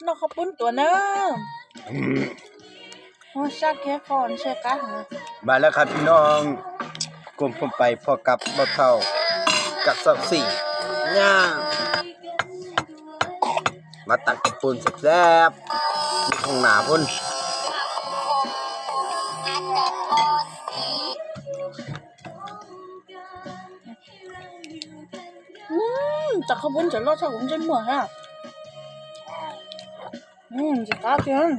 Noj qhov pub tuaj na. Ua sab kiag qhov ntshe qab heev. Mas lawv qhab pib noj, kuv phooj pais phoj kab loj thauj, kab xauj xij nyab. Mas tas qhov pub xab xab, thooj nas pub. Tab qhov pub ntawm loj tshaj kuv ntsej muag thiab. Ntxim qab tiag.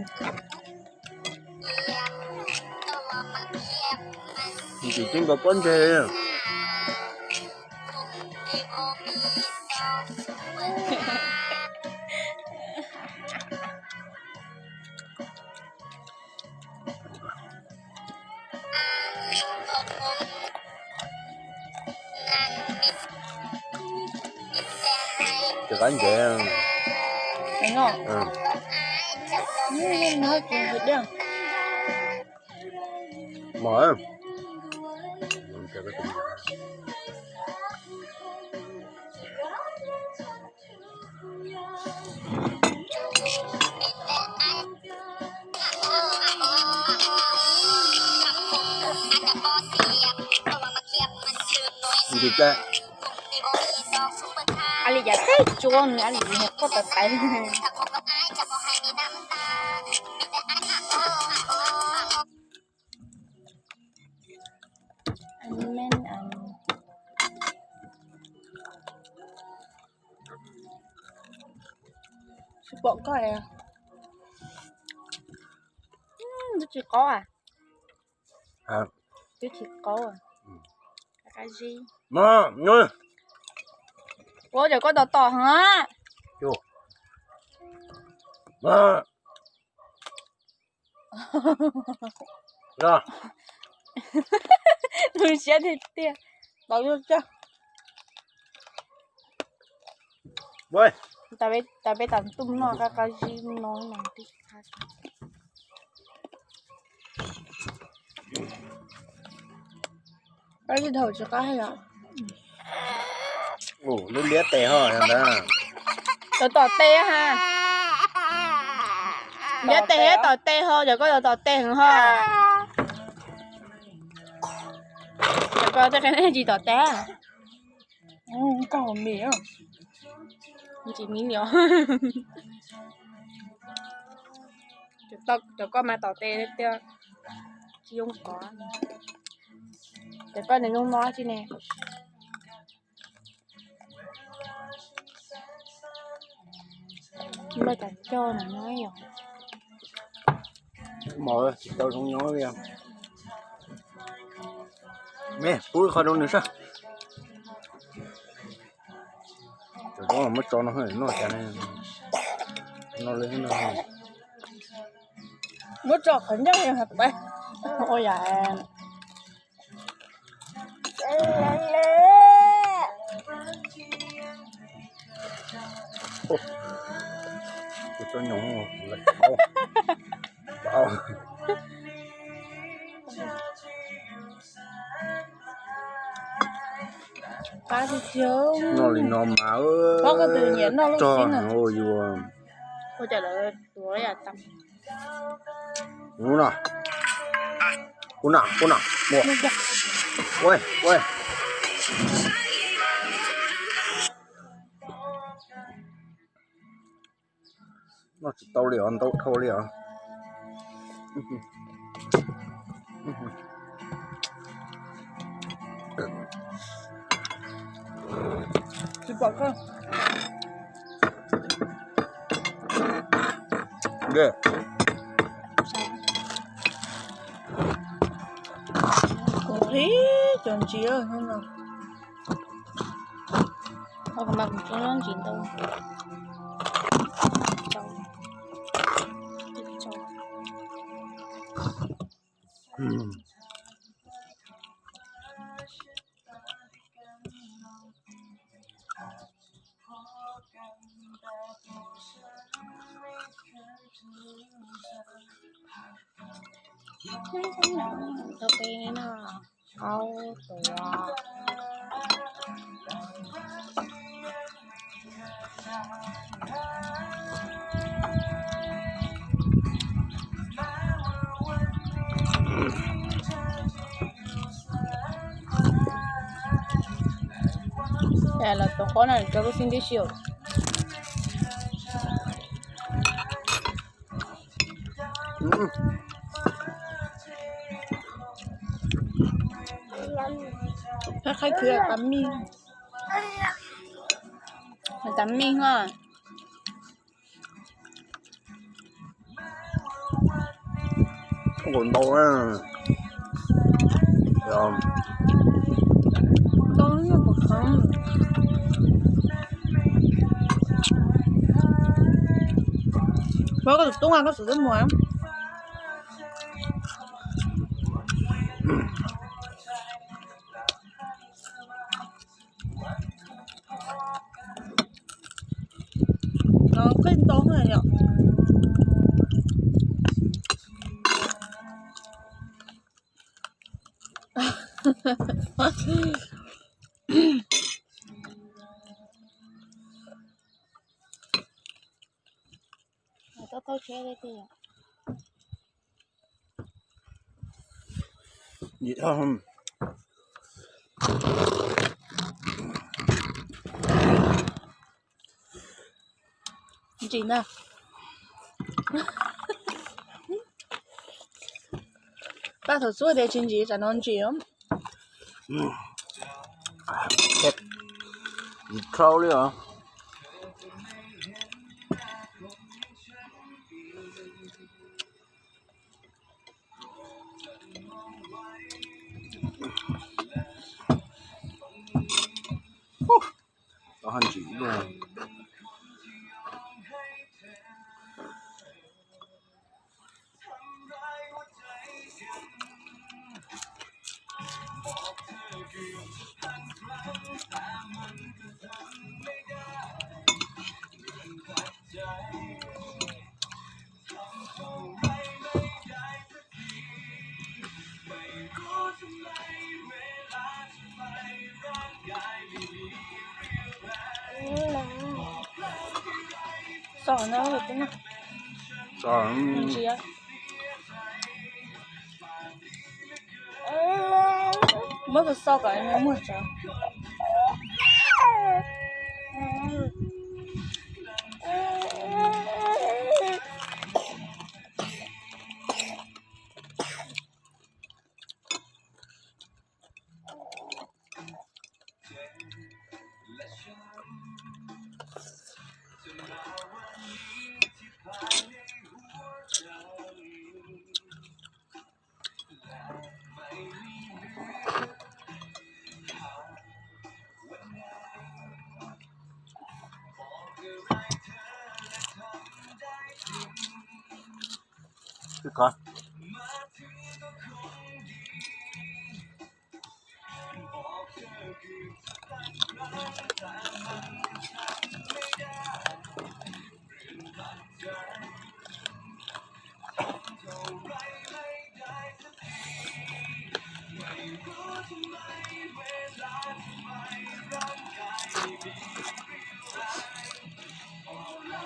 Ntxim tib nkaus pob ntseg. Tsis qab ntsev. Mos. Ntxim teb. A li cas teb tsuav nws a li koj tawv tawv. Tsis pom koj. Twb tsis qaub a. Twb tsis qaub. Qab zib. Ua cas koj tos tom heev. Nws siab tiag tiag. Tau yuj tag. Tas peb tas ntuj no qab qab zib no mas tib qab. Qab zib dhau tsis qab heev. Lub liab tes ho ntawd. Cov tom tes ha. Liab tes thiab tom tes ho, cov koj cov tom tes heev ho. Cov koj tej qe tsis tom tes. Koj mis, ntsis mis nios. Cov koj mas tom tes tiag, tsis zoo kov. Cov koj nws zoo no tsis ne. Loj cas coj no no yom. Mos tsis tau zoo nyob li. Me pub qhov rau nws sab. Cov muab tso no noj cas ne. No li no. Muab tso qhov ncauj li hais pais. Ua yam. Noj li no mas tso ua yus. Ua cas lawv tuav yam tas. Ub no, ub no, ub no, ua, ua, ua. Noj tsis tau li os, ntau dhau li os. Tsis pom koj. Kuv qhib cov ntsis no. Ua mas kuv tsis nyob ntsis ntau. Tau peb no, au tuav. Los toov qaub na, rau lub xib tib si. Qhaib qhaib khwv tas mij, tas mij os. Ntau, ntau, koj tus tub koj xub tub muag. Qeej ntau yom. Tau tau tsheb li tiag. Ntsim na. Paj thaum xub tias tsis ntsim, tsam no ntsim. Ntsim dhau li os. Tau haj ntsim dua. Xaus no, xaus. Muab xaus kom muag tso.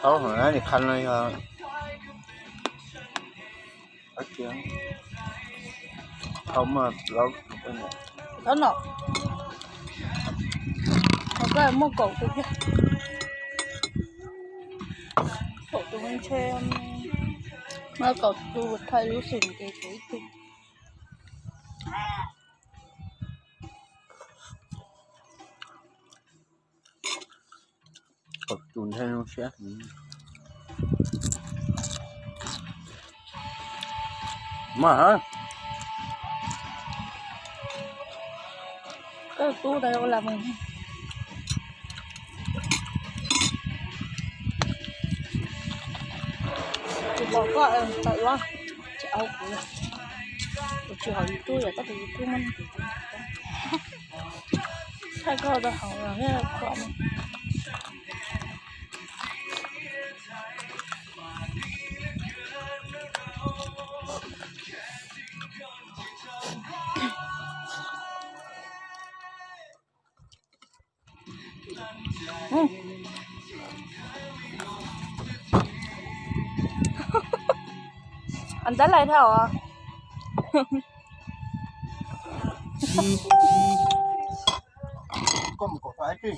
Tau, nim qha no yog thau no, koj muaj kaum tus thiab. Kaum tus ntshe, muaj kaum tus thaij lub xim ces kuv ib tug. Kaum tus nthe zoo siab. Mas, koj tub tas ua las mus. Kuv pom koj tau ua, tsis au kuv, kuv tsis hauv YouTube yom, koj tus YouTube muaj neeg thaij koj rau hauv los thiab koj. Ntawd lais thaj os. Koj mus kom tau ib teg.